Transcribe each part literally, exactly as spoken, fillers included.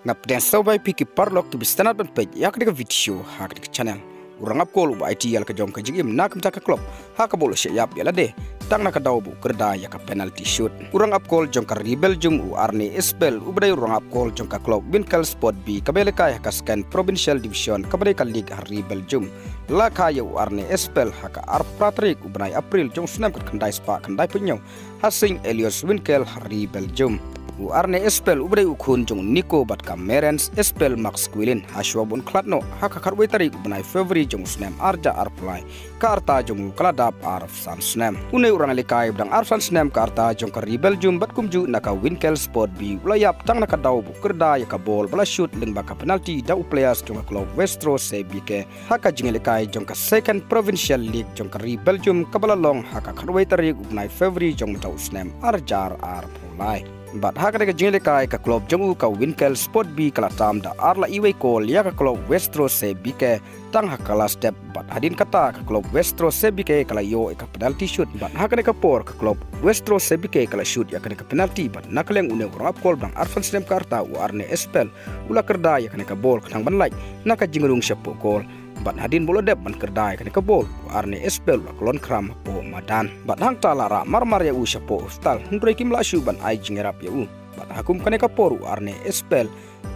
Nga pdiang sngewbha ïa phi ki paralok kiba sngewtynnat ban peit ïa kane ka video ha kane ka channel. U rangap kol uba aiti ïa la ka jong ka jingim na ka bynta ka club ha kaba u la shah ïap ïa lade tang na ka daw ba u kyrda ïa ka penalty shoot. U rangap kol jong ka ri Belgium u Arne Espel uba dei u rangap kol jong ka club Winkel Sport B kaba ïalehkai ha ka Second Provincial Division kaba dei ka league ha ri Belgium la kha ïa u Arne Espel ha ka arphew phra tarik u bnai April jong u snem khatkhyndai spah khyndaiphew hynñiew ha Saint Aloys Winkel ha ri Belgium. U Arne Espel uba dei u khun jong u Nico bad ka Merens Espel Max Quilin, ha shuwa ba un khlad noh ha ka khatwei tarik u bnai February jong u snem arhajar arphew lai, ka rta jong u ka la dap arphew san snem. Une u rangïalehkai uba dang arphew san snem ka rta jong ka ri Belgium bad kumjuh na ka Winkel Sport B u la ïap tang na ka daw ba u kyrda ïa ka bol ba la shoot lyngba ka penalty da u players jong ka club Westro C B K ha ka jingïalehkai jong ka Second Provincial League jong ka ri Belgium kaba la long ha ka khatwei tarik u bnai February jong mynta u snem arhajar arphew lai. Bad ha kane ka jingïalehkai ka club jong u ka Winkel Sport B ka la tam da ar la iwei kol ïa ka club Westro C B K tang ha ka last step, bad hadien kata ka club Westro C B K ka la ïoh ïa ka penalty shoot. Bad ha kane ka por ka club Westro C B K ka la shoot ïa kane ka penalty bad na ka liang une u rangap kol ba dang arphew san snem ka rta u Arne Espel u la kyrda ïa kane ka bol khnang ban lait na ka jingrung shapoh kol. Bad hadien ba u la dep ban kyrda ïa kane ka bol u Arne Espel u la kyllon khram hapoh madan. Bad hangta la rah marmar ïa u shapoh hospital hynrei kim lah shuh ban ai jingïarap ïa u. Bad ha kum kane ka por u Arne Espel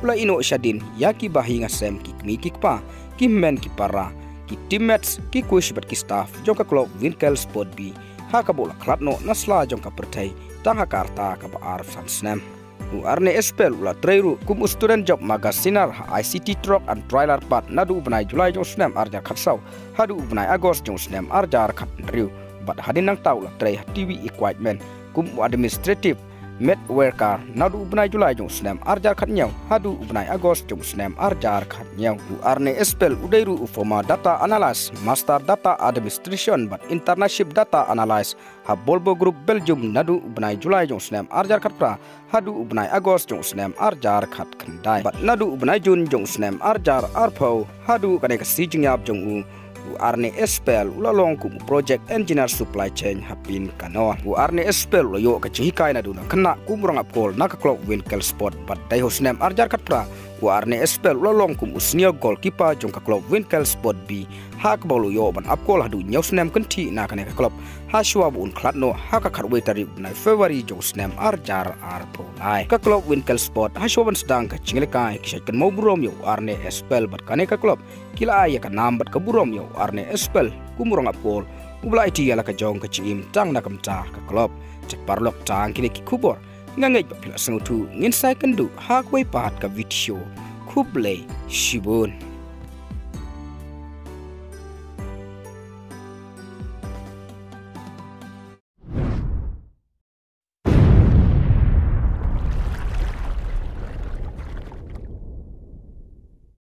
u la ïehnoh shadien ïa ki bahaïing hasem, ki kmie ki kpa, ki hynmen ki para, ki teammates, ki coach bad ki staff jong ka club Winkel Sport B ha kaba u la khlad noh na sla jong ka pyrthei tang ha ka rta kaba arphew san snem. U Arne Espel u la trei ruh kum u student job magaziner ha I C T Truck and Trailer Parts naduh u bnai July jong u snem arhajar khatsaw haduh u bnai August jong u snem arhajar khathynriew. Bad hadien nangta u la trei ha T V Equipment kum u administrative met worker naduh u bnai July jong u snem arhajar khathynñiew haduh u bnai August jong u snem arhajar khathynñiew. U Arne Espel u dei ruh u former data analyst, master data administration bad internship data analyst ha Volvo Group Belgium naduh u bnai July jong u snem arhajar khatphra haduh u bnai August jong u snem arhajar khatkhyndai. Bad naduh u bnai June jong u snem arhajar arphew haduh kane ka sngi jingïap jong u, u Arne Espel u la long kum u project engineer supply chain ha Pin Kanor. U Arne Espel u la ïoh ka jinghikai naduh na khynnah kum u rangap kol na ka club Winkel Sport bad dei ha u snem arhajar khatphra u Arne Espel u la long kum u senior goalkeeper jong ka club Winkel Sport B ha kaba u la ïoh ban ap kol haduh hynñiew snem kynthih na kane ka club ha shuwa ba un khlad noh ha ka khatwei tarik u bnai February jong u snem arhajar arphew lai. Ka club Winkel Sport ha shuwa ban sdang ka jingïalehkai ki shait kynmaw burom ïa u Arne Espel bad kane ka club ki la ai ïa ka nam bad ka burom ïa u Arne Espel kum u rangap kol uba la aiti ïa la ka jong ka jingim tang na ka bynta ka club. Te paralok, tang kine ki khubor. Nga ngeit ba phi la sngewthuh, ngin sa ïakynduh ha kawei pat ka video. Khublei shibun.